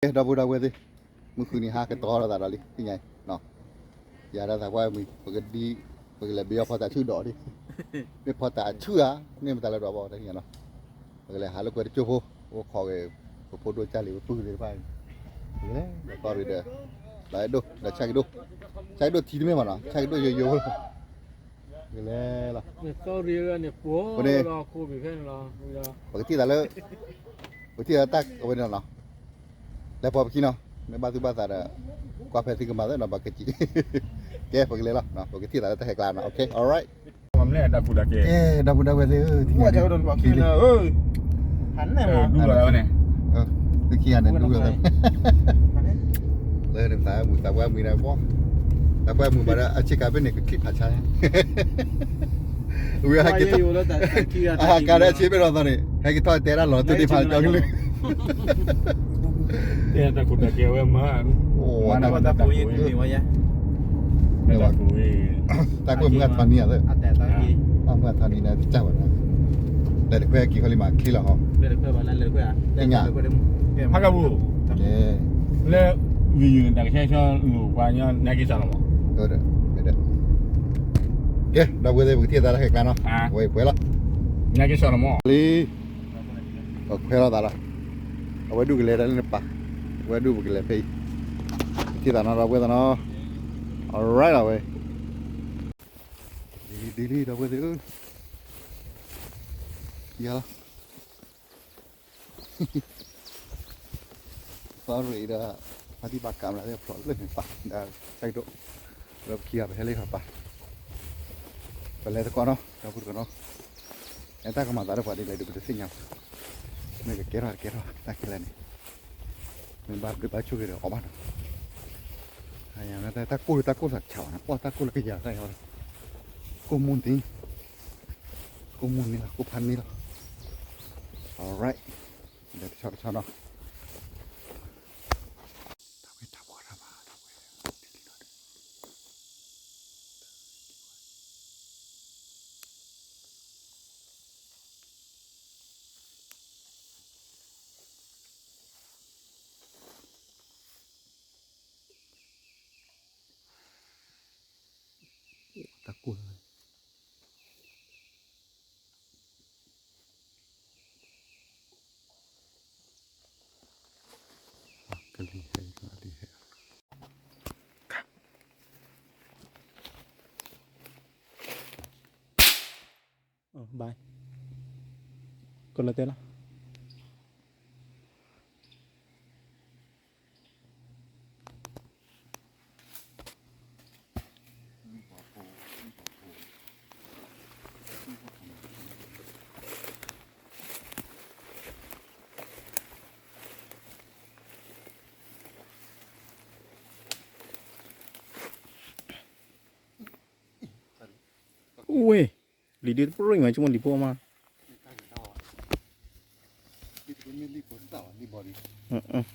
ကဲ ဒီပုၢ်ဒီဝဲၢ်သ့ၣ်, မုၢ်ဃုနံၤဟါကတီၤလိာ်သးဒီးလံ သ့ၣ်ညါအံၤ, ယၤဒီးသးပှၢ်မံၤ ပကဒံ, ပကလဲၤဘၢအီၣ်ဖီတၢ်ဆူၣ်ဒီးဒံး, မ့ၢ်ဖီတၢ်ဆူၣ်ဧါ, မ့ၢ်မတၤလၢဒီးဘၣ်တသ့ၣ်ညါနီၤ, ပကလဲၤဟးလိာ်ကွဲတကၠိဖိ, အိၣ်ခိးက့ၤ ပဖိဒိၣ်ကၢ်လံၤပပုၢ်သ့ၣ်တဖၣ်, လဲၤဒီးကီၢ်ရ့ၣ်ဒီး, ဒီးအဲၣ်ဒိၣ် ဒီးဆၣ်ကဒိၣ်, ဆၣ်ကဒိၣ်ထံတမ့ၢ်ဘၣ်နီၤ ဆၣ်ကဒိၣ်ယိယိဖိလီၤ, ကလဲၤလီၤ, ပကထံၣ်သးလၢ ပကထံၣ်သးတၢ်အဝဲန့ၣ်လီၤ, လဲၤပိာ်ပခံနီၤ, မ့ၢ်ဘၣ်သူၣ်ဘၣ်သးဒီး, ကွၢ်ဖဲသုကမၤသ့နီၤ ပကစံး, ကဲ ပကလဲၤလီၤ, ပကထံၣ်သးလၢတၢ်ဟဲကျါနီၤ okay alright, ကဲ ဒီပုၢ်ဒီဝဲၢ်သ့ၣ်ဧၢ, သုခံဂၤန့ၣ်ဒူလီၤ, လၢသးမုာ်သးပှၢ်မံၤဒီး, သးပှၢ်မုာ်ဘၣ်ဒီး အဆ့ကၤဖဲန့ၣ် ကချံၣ်ဖးဆါ ဝံၤဟဲက့ၤထီၣ်, အဟးကါဒီးအဆ့ဘ့ၣ်ဒီးသီန့ၣ် ဟဲက့ၤထီၣ်တဲဒၣ်လီၤတိၢ်ဒ့ၣ်ဖးကၠီကလုၢ်, တၢ်ခိၣ်တၢ်ကဲဝဲမၤ, တၢ်ခိၣ်, တၢ်ကိၢ်မုၢ်အထီနံၤဧါသၢ, တၢ်ကိၢ်မုၢ်အထီနံၤန့ၣ် တကၢ်ဘၣ်နီၤ, လဲၤတခွဲက့ၤခီလံမး ချ့လီၤဟီ, သ့ၣ်ညါ, ဟးကပူၤ, လၢ, ဝံၤယုာ်န့ၣ် တၢ်ကဆှဲကဆှီလိာ်ပှၤညီ နက့ၤစၢ်လီၤမး, ကဲ ဒီပုၢ်ဝဲၢ်သ့ၣ် ပကထံၣ်သးတၢ်ဟဲကျါနီၤ, ဝဲပှဲၤလီၤ, နက့ၤစၢ်လီၤမး, လံ, ပခွဲးလိာ်သးလီၤ, အဝဲဒူၣ်ကလဲၤတၢ်လၢနပၢ်, အဝဲဒူၣ်ပကလဲၤဖဲအံၤ, ပထံၣ်သးနီၤ ဒီပုၢ်ဝဲၢ်သ့ၣ်နီၤ, alright လီၤဝဲ, ဒ်လံ ဒ်လံ ဒီပုၢ်ဝဲၢ်သ့ၣ်ဧၢ, ယၤလီၤ သီရ့ဒီး, ဖါတံၢ်ဘၣ်ကးမလၢသ့ၣ်ဖျိးလၢန့ၣ်ပာ်ဒီး, တၢ်ကဒိၣ်, ဒီးပခံဂၤပဟဲလၢဟးပာ်, ပလဲၤသကိးနီၤ ဒီပုၢ်သကိးနီၤ, အဲတၢ်ကမၤသးဒီးပှၤဒ်လဲၣ်ဒီးပတသ့ၣ်ညါဘၣ်, မ့ၢ်ကကဲထီၣ်တကဲထီၣ်တၢ်ခဲလၢာ်န့ၣ်, မ့ၢ်ဘၣ်ဘျုးဘၣ်ဆိၣ်ဂ့ၤဒီးအီၣ်ဘၣ်နီၤ, တၢ်ကိၢ်တၢ်ကိၢ်သးဆးဘၣ်နီၤ ပှၢ်တၢ်ကိၢ်လၢကယၤတၢ်ယၤ, ကိၢ်မူန့ၣ်, ကိၢ်မူန့ၣ်လီၤ ကိၢ်ဖးန့ၣ်လီၤ, alright, လဲၤတဆီတဆီနီၤ, တၢ်ဝဲတၢ်ဘီတၢ်မၤတၢ်ဝဲ, တၢ်ကိၢ်လီၤ, ကလံၤဟဲ ကလံၤဟဲ, bye, ကလၢတဲလီၤ. Ui, lì đi tấp rinh mà chứ mà lì pô mà.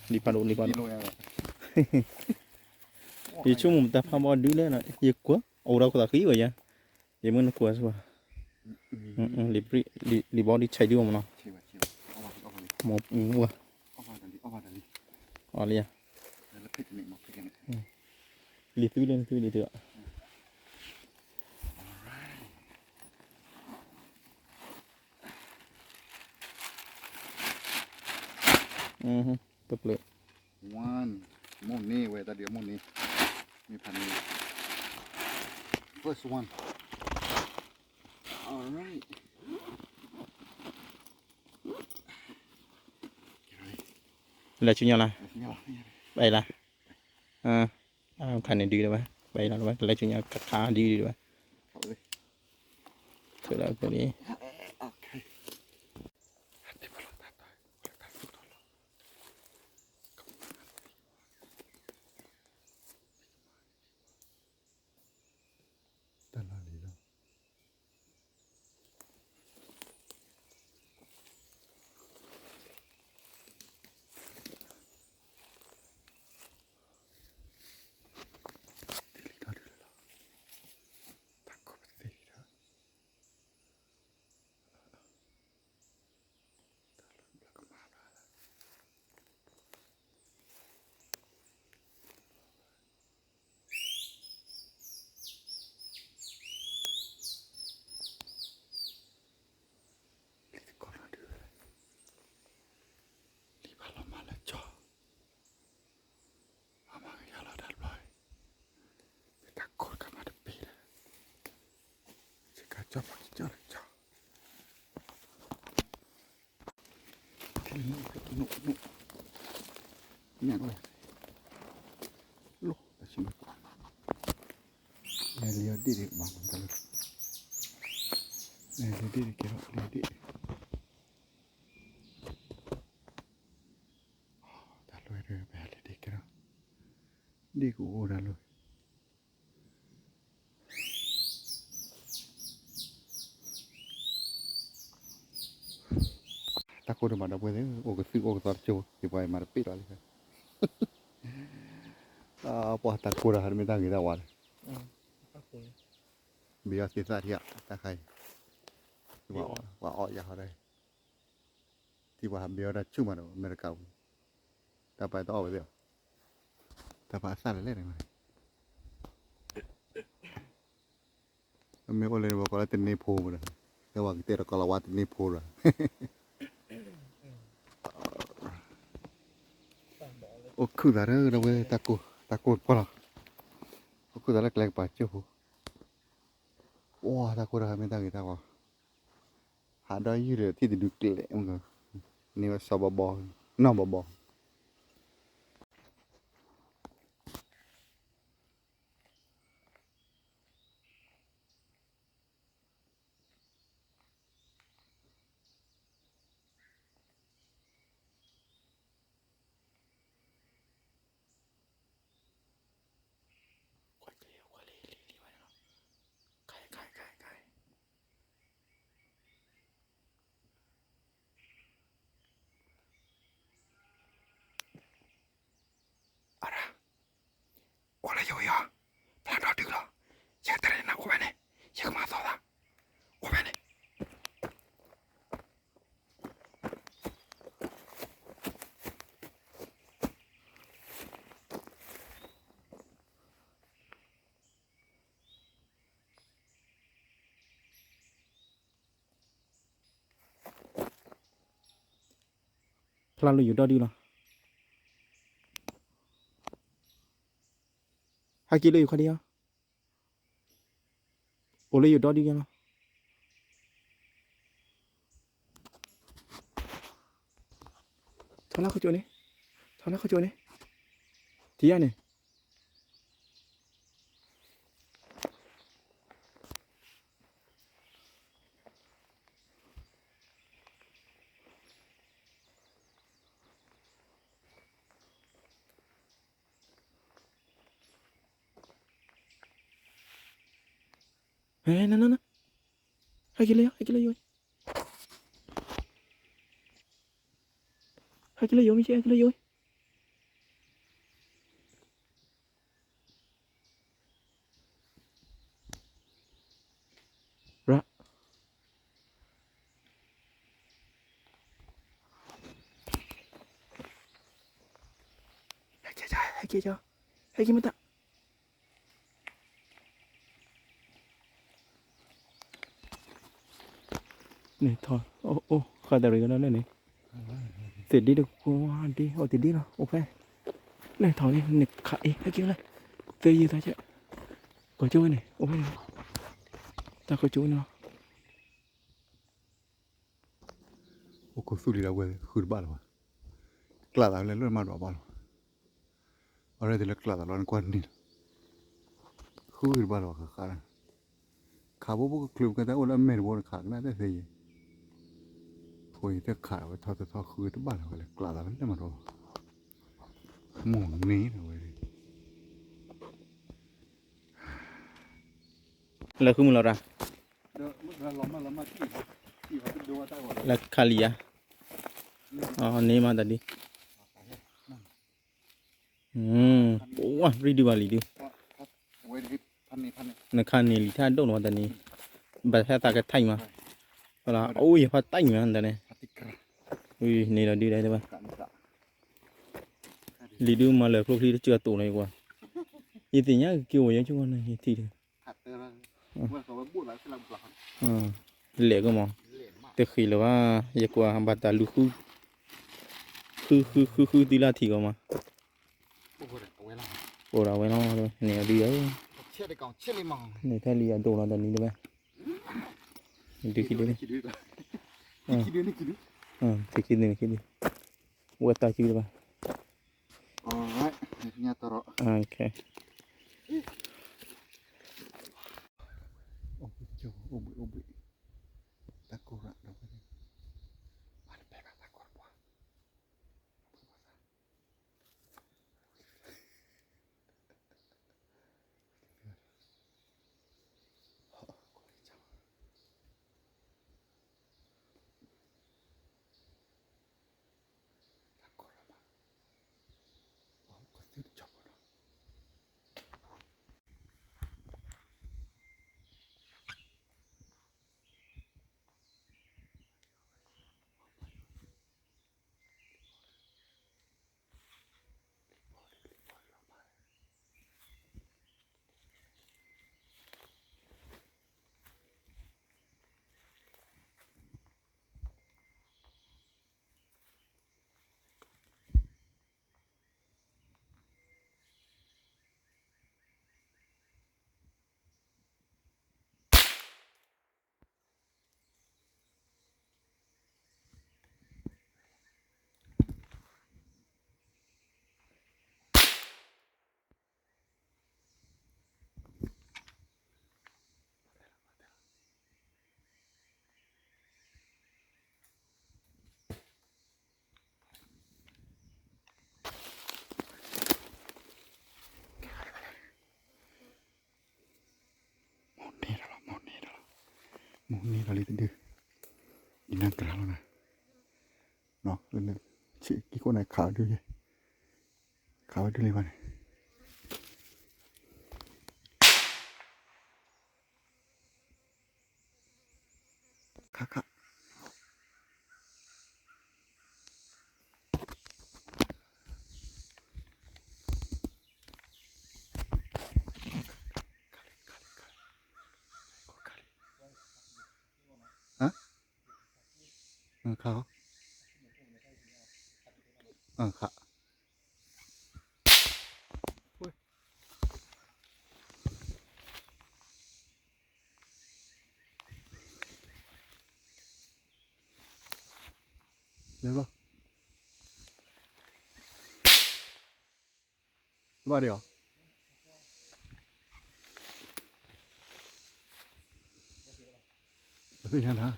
Lì pha đủ lì pha đủ. Yê chứ mùa ta pha bò đứ đấy nè, yê quá. Ồ, đâu có ta khí vậy ya. Yê mới nó quá rồi. Lì bri, lì, lì bò đi chạy đua mà nó. Một, ừ, ua. Ồ, lì à. Lì tui lên, tui đi được. Tụp lệ. One. Môn ni, weh, tadi môn ni. Ni pan ni. First one. Alright. Lê chú nhau là. Bảy là. Ờ. Ờ, khả năng đi đâu mà. Bảy là đâu mà. Lê chú nhau khả khả đi đi đâu mà. Thử là cái đi. Ok. Tala lilo. ကၠီလၢကၠီ, ညၣ်လီၤ, လဲၤလံအီၤဒ့ၣ်ဒ့ၣ်ဘၣ်မတၤလၢ, လဲၤလံဒ့ၣ်ဒ့ၣ်ကဲထီၣ်လံဒ့ၣ်, တၢ်လီၢ်ဒီးပဟဲလံဒ့ၣ်ကဲထီၣ်, ဒ့ၣ်ကအိၣ်တၢ်လီၢ် တၢ်ကိၢ်တမးဒီပုၢ်ဝဲၢ်သ့ၣ်, အိၣ်ကသုၣ်အိၣ်ကသီတကၠိ, ယပှၤမၤတပ့ၢ်လီၤလံ, ပှၤတၢ်ကိၢ်ဒီးဟးတမ့ၢ်တၢ်ဂ့ၤတၢ်ဝါန့ၣ်, ဘၣ်အီၣ်သ့ၣ်သၣ်ထံၣ်ဧါ, တၢ်ခါအံၤ, ပှၤအီၣ်ယၤဟီဒီး, ထံၣ်ပှၤဟးဘၣ်အီၣ်တၢ်ဆူၣ်မးဒီး အမဲရကၤပူၤ, တၢ်ပာ်တအီၣ်ဝဲသ့ၣ်ဧါ, တၢ်ပာ်အသၣ်လဲၣ်လဲၣ်န့ၣ် မ့ၢ်အိၣ်လၢပှၤကိးလၢတန့ၢ်ဖိဒီး, လၢပှၤကတဲတကိးလီၤဝါတန့ၢ်ဖိဒီး, အိၣ်ခုၣ်သးဒီးဝဲ, တၢ်ကိၢ်ပှၢ်လီၤ, အိၣ်ခုၣ်သးလၢကျဲကပၤကၠိဖိ, ပှၤတၢ်ကိၢ်တၢ်ဂၤမ့ၢ်တၢ်ဂ့ၤတၢ်ဝါ, ဟးဒီးယုၢ်ဒီးထံၣ်တဒုကျဲမး, န့ၢ်ဝဲစီၤဘီဘီ, နီၢ်ဘီဘီ အရၢ, အိၣ်လၢယိၤယီၤ, ဖျါဒီဒုလီၤ, ယကတရံးနၤအိၣ်ဝဲန့ၣ်, ယကမၤသီသး, အိၣ်ဝဲန့ၣ် ဖျါလၢယိၤဒီဒုလီၤ, ဟဲက့ၤလၢယိၤခီဒံးဧါ, အိၣ်လၢယိၤဒီဒုညါလီၤ, ထီၣ်လၢခီကၠိန့ၣ်, ထီၣ်လၢခီကၠိန့ၣ်, ထံၣ်ယၤန့ၣ် နနန, ဟဲက့ၤလၢယိၤ, ဟဲက့ၤလၢယိၤ, ဟဲက့ၤလၢယိၤ, မ့ၢ်ဟဲက့ၤလၢယိၤ, ရၣ် ဟဲက့ၤ, ဟဲက့ၤ, ဟဲက့ၤမတၤ န့ၣ်ထီၣ်, အိၣ်, ဃၣ်တရံးကဒီးလၢန့ၣ်, သ့ၣ်ဒ့တကွၢ်ဒ့, အိၣ်သ့ၣ်ဒ့လီၤ, အိၣ်ဖဲ, န့ၣ်ထီၣ်န့ၣ် နခးအံၤ ဟဲက့ၤလၢ, သ့ၣ်ယံၤသးကဲ, ကီၢ်ကၠိဝဲန့ၣ် အိၣ်ဖဲန့ၣ်, တၢ်ကီၢ်ကၠိဝဲန့ၣ်လီၤ. အိၣ်ခိးသူၣ်လံဒီးဝဲ ဃုတဘၣ်လၢၤဘၣ်, ကျးသးလၢလၢမၤဒွးဘၣ်လီၤ, အရၢၢ်သ့ၣ်လၢကျးသးလီၤနကွၢ်န့ၣ်လီၤ, ဃုတဘၣ်လၢၤဘၣ်ဃးဃး, ခးဖိဖိကချုးကတၢၢ်အိၣ်လၢအမဲာ်တဘိတခးကနၣ်တသ့ယဲၢ်, ဖိအံၤတခးဝဲထီၣ်တထီၣ်ဃုတဘၣ်လၢၤဝဲလၢကျးသးလၢလၢမၤဒွး, မိၢ်န့ၣ်ဝဲ လၢဃုမုၢ်လီၤရၣ်, လၢခါလံဧါ, အန့ၣ်မးတၢ်ဒ်, ပဝါရံဒုဘၣ်လံဒု, နခါန့ၣ်လံထါဒိၣ်လီၤမးတၢ်န့ၣ်, ဘၣ်ဆၣ်သးကထံၣ်မး, အိၣ်ယဖးတၢ်မးတၢ်န့ၣ်, န့ၣ်လီၤဒုဒၣ်တဘၣ်, လံဒုမၤလၢာ်ကျိချံတစၢၤတိာ်လီၤကွၢ်, ယသ့ၣ်ညါက့ၤအိၣ်ယဲကီန့ၣ်ယထံၣ်ဒီး, လဲၤကမး, တဃ့လၢၤဘၣ်, ယကွၢ်ဘၣ်တၢ်လူၤဃု, ဃုဃုဃုဃုသံလၢထံကီၢ်မး, အိၣ်ဒီးဝဲလီၤ, န့ၣ်အဒုဧၢ, န့ၣ်ထဲလံအဒိၣ်လီၤတၢ်နံၤတဘၣ်, ဒုးခံဒုး, ခံဒုး, ခံဒုး, ခံဒုး, ဝဲတၢ်ခံဒုးဘၣ်, အိၣ်ဘှံး တၢ်ကိၢ်ရၣ်ဒီး, မိၢ်န့ၢ်ဒီးလီၤ, မိၢ်န့ၢ်ဒီးလီၤ, မိၢ်န့ၢ်ဒီးလံတဒု, ယနၢ်ကြၢးလီၤနၤ, ဆံးကံၢ်ခိၣ်န့ၣ်ခးဝဲဒုး, ခးဝဲဒုးလံဘၣ်န့ၣ် ခါခါ ဟါ ခါ ခါ လဲၤဘၣ် ဘၣ်ဒံးဧါ, သ့ၣ်ညါနၤ,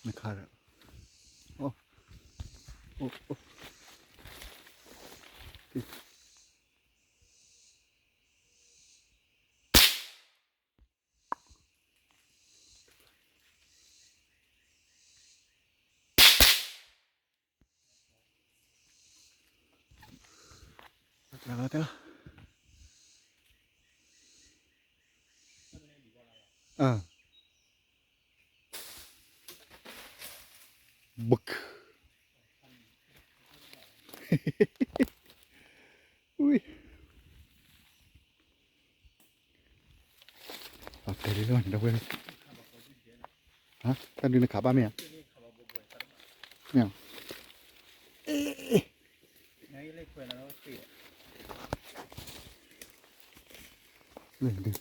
နခါဒီး, အိၣ်, အိၣ်, အိၣ် တဲလီၤတဲလီၤ, ဘုက ဝံၤ တဲလံလီၤ ဒီပုၢ်ဝဲၢ်, တၢ်ဒုးနခးဘၣ်မ့ၢ်ဧါ, မ့ၢ်ဧါ, လၢဒုး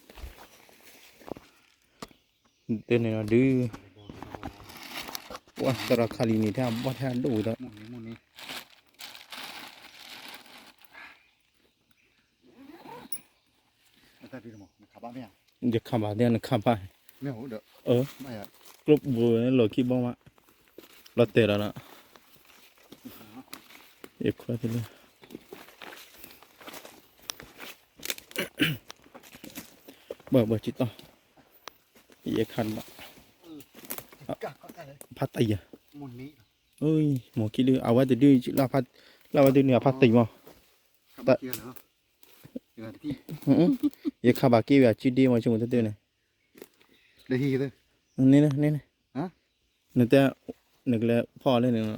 တန့ၣ်ဒီးဒုး, ပှၤတရၢခးလံန့ၣ် ထဲဘီၣ်ထဲအဒိၣ်ဝံၤဒီး, ယခးဘၣ်တဲနခးဘၣ်, ကျိၣ်ဘိလီၤခံဘီၣ်မး, လီၤတဲာ်လီၤနီၤ, ယခွဲးတလၢ ဘၣ်ဘၣ်စံးတီ, ယခါတဘၣ်, ဖးတယၤ, မိၢ်ခံဒုး အဝဲတဒုး လၢအဝဲတဒုးန့ၣ် အဖးတယၤမး, ယခါဘၣ်က့ၤဝဲအစုဒ့မး ဆိကမိၣ်တတၢ်န့ၣ်, န့ၣ်န့ၣ် နတဲ နကလဲၤဖီၣ်လၢန့ၣ်,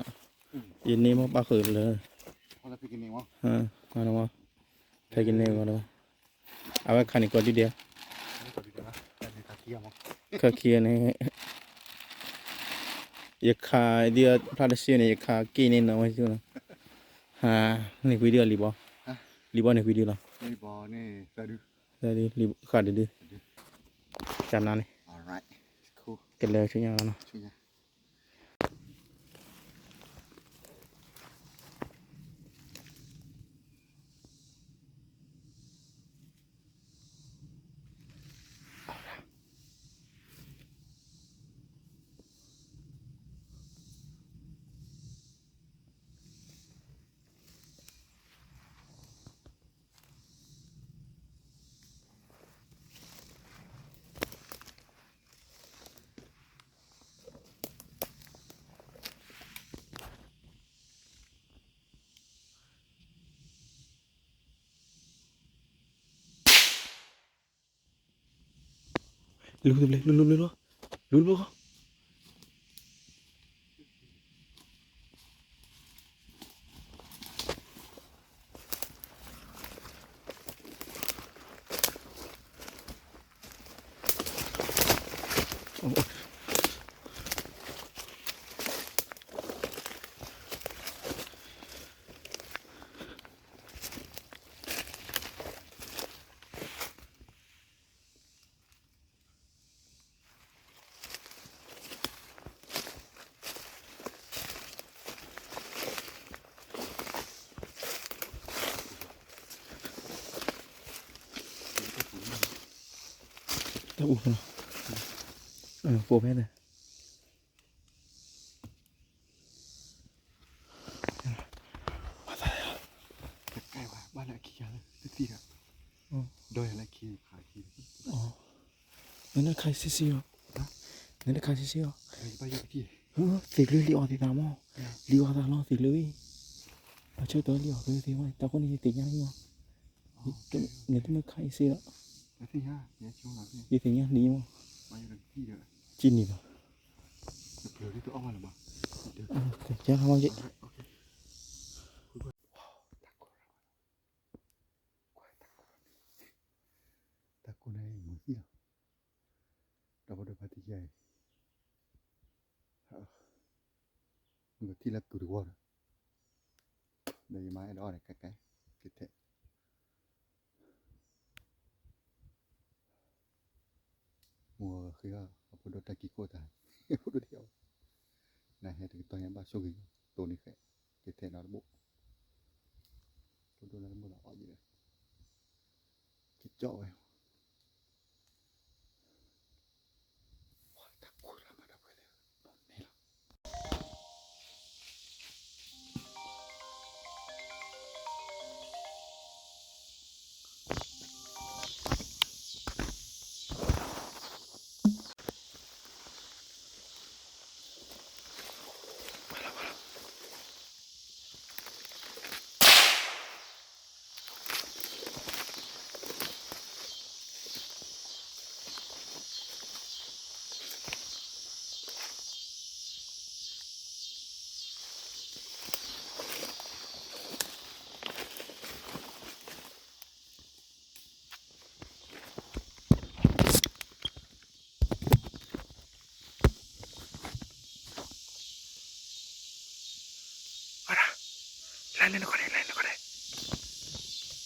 ယန့ၢ်မ့ၢ်ပၣ်ဃုာ်လၢ, ဖဲကန့ၢ်ဝဲ, အဝဲခါန့ၣ်ကီးဒုဒဲး, ခါခံန့ၣ်, ယခါဒ်ဖျါတစ့န့ၣ် ယခါက့ၤန့ၢ်နီၤဝဲ, န့ၢ်ကွံာ်ဒုလံဘီ, လံဘီန့ၢ်ကွံာ်ဒုလီၤ, ဃာ်ဒုဒု, ကနါန့ၣ်, ကလဲၤဆူညါလီၤနီၤ. လူတဘျီ လူလူလူလူ လူတဘျီဃီ. တၢ်အူဖဲနီၤ, ပိာ်ဖဲန့ၣ် တကဲဝဲ ဘၣ်လၢအခံဂၤလၢတသံဒီး, ဒီးယၤလၢခံခါခံ, နတခါဆံဆံအီၤ, နတခါဆံဆံအီၤ, သ့ၣ်ကျုလံအီၤသ့ၣ်သးမး, လံအီၤသးလီၤသ့ၣ်ကျုအံၤ, အဆၢကတီၢ်လံအီၤသ့ၣ်သ့ၣ်ဝဲ တၢ်ဃိန့ၣ်ယသ့ၣ်ညါလံမး, နတမ့ၢ်ခါအံၤစ့လီၤ, ယသ့ၣ်ညါလံမး, ကံနံၤလီၤ, တၢ်ကိးန့ၣ်မုာ်သံလီၤ, ဒီးပဒိၣ်ဖါတံၢ်ယဲၢ်အံၤ, မုာ်ထံၣ်လၢကုၢ်တဝီဒီး, ဒီးယမါအဲၣ်ဒိးအီၣ်န့ၣ် ကဲကဲ, ကဲထဲ, မိၢ်ဃ့အီၣ် အဖိဒိၣ်တၢ်ကံၢ်ခိၣ်တၢ်, အဖိဒိၣ်တအီၣ်, နဟဲတကတီၢ်ညါဘၣ်ဆိၣ်ဂ့ၤ, တိၢ်န့ၢ်ဃဲ, ကဲထဲနီတဘိ, ဖိဒိၣ်နီတဘိလီၤအီၣ်ယံၤဒီး, ကကၠီဝဲ တၢ်ခိၣ်လၢမၤတၢ်ပှဲၤလဲၣ်, န့ၣ်လီၤ. အရၤ, လဲၤန့ၣ်နခီန့ၣ် လဲၤန့ၣ်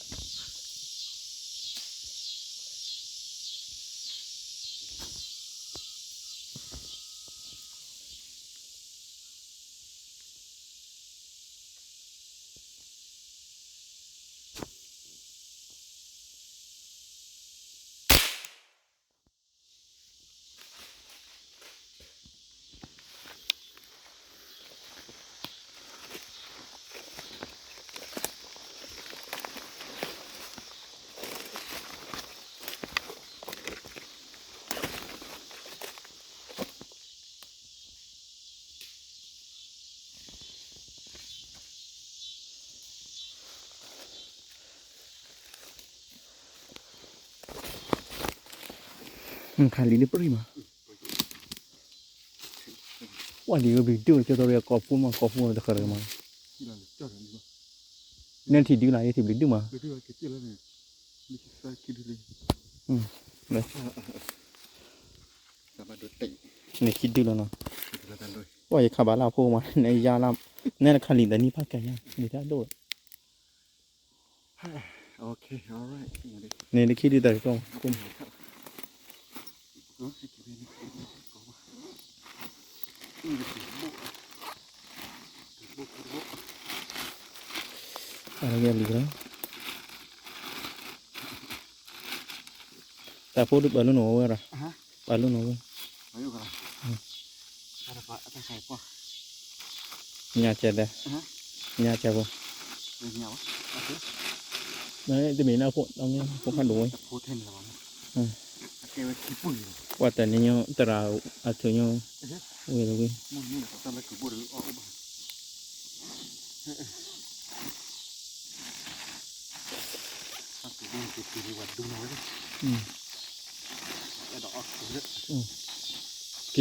နခီန့ၣ်. ခးလံာ်လၢပရံၣ်မး, ဝဲလံာ်ဂ့ၤဘျုးဒုၣ် ကၠီသီရံအကီၢ်ပူၤမး ကီၢ်ပူၤတခါတခါမး, နဲထံၣ်ဒုၣ်လၢ ယထံၣ်ဘျုးဒုၣ်မး, န့ၣ်ခံဒုၣ်လီၤနီၤ, ဝဲယခးဘၣ်လၢအဖိမး နဲယါလၢ နဲတခါလံာ်တနံၣ်ဖးကဲယါ န့ၣ်တၢ်ဒိၣ်, န့ၣ်တခံဒုၣ်တၢ်ကီမး, ကိးမး, အဂ့ၢ်လံလီၤ, တၢ်ဖိဒုးပာ်လၢနဝဲဒၣ်, ပာ်လၢနဝဲ, ညါကဲဒဲ, ညါကဲဖိ, တမ့ၢ်နဖိ, ဖိဖးဒိၣ်ဝဲ, ပှၤတနံၤညါ တရၣ်အထုးညါ, ဝဲတဝဲ က့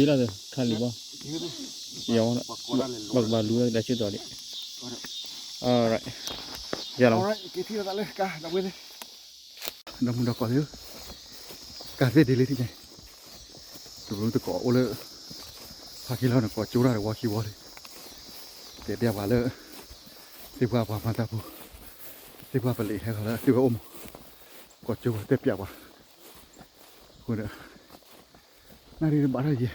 ၤလီၤသ့ၣ် ခါလံၤဘၣ်, ယဝဲ, ဘၣ်ကဘၣ်လူၤဝဲဒၣ်ဆၢကတီၢ်ဒံး, ယလီၤ, ဒီမုၢ်ဒီကီၢ်သ့ၣ်ဧၢ, ကၢ်သ့ၣ်ဒ်လဲၣ်ထံၣ်န့ၣ်, တဘျုးတကိးအိၣ်လၢ ဖးက့ၤလီၤန့ၣ် ကိးကၠိတၢ်ဒီးဝါခံဝီလံ, တဲပျဲပှၤလၢ သ့ၣ်ပှၢ်ပှၤမၤတၢ်ဖိ, သ့ၣ်ပှၢ်ပလံးဟဲခီလၢသ့ၣ်ဝဲအိၣ်မး, ကိးကၠိပှၤတဲပျဲပှၤ, အဃိဒီး နၣ်ရံၣ်တဘၣ်ထီၣ်ယဲၢ်,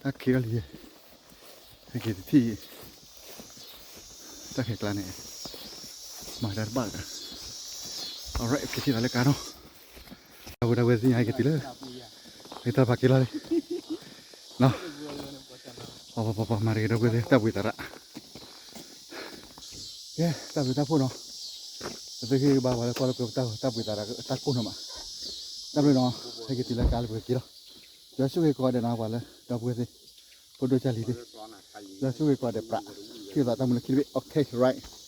တၢ်ခံးထီၣ်လံယဲၢ်, ဟဲက့ၤတထံၣ်, တၢ်ခဲကျါန့ၣ် မၤတၢ်တဘၣ်လၢၤ, alright က့ၤထံၣ်သးလၢကါနီၤ, တၢ်ဝဲတၢ်ဝဲသ့ၣ်ညါဟဲက့ၤတုၤလၢ ဟဲတၢ်ဖးက့ၤလီၤလံ, နီၤ, ပှၤပှၤပှၤပှၤမၤတဂ့ၤဒီပုၢ်ဝဲၢ်သ့ၣ် တၢ်ဘှံးသးရၣ် ကဲ တၢ်ဘျုးတၢ်ဖှိၣ်နီၤ, ပသုဟ့ၣ်ဂံၢ်ဘါပှၤလၢကွၢ်လၢပှဲၤတၢ်ဘှံးသးရၣ်တၢ်ကိၢ်နီၤမး, တၢ်ဘျုးနီၤ, ဟဲက့ၤတုၤလၢကါလၢပှဲၤက့ၤလီၤ, ယွၤဆိၣ်ဂ့ၤကိးဂၤဒဲးနီၤ ပှၤလၢဒီပုၢ်ဝဲၢ်သ့ၣ်, ဖိဒိၣ်ကၢ်လံၤသ့ၣ်, ယွၤဆိၣ်ဂ့ၤကိးဂၤဒဲးပြး, ထံၣ်သးတၢ်မုၢ်လၢခံတဘ့ၣ် okay right.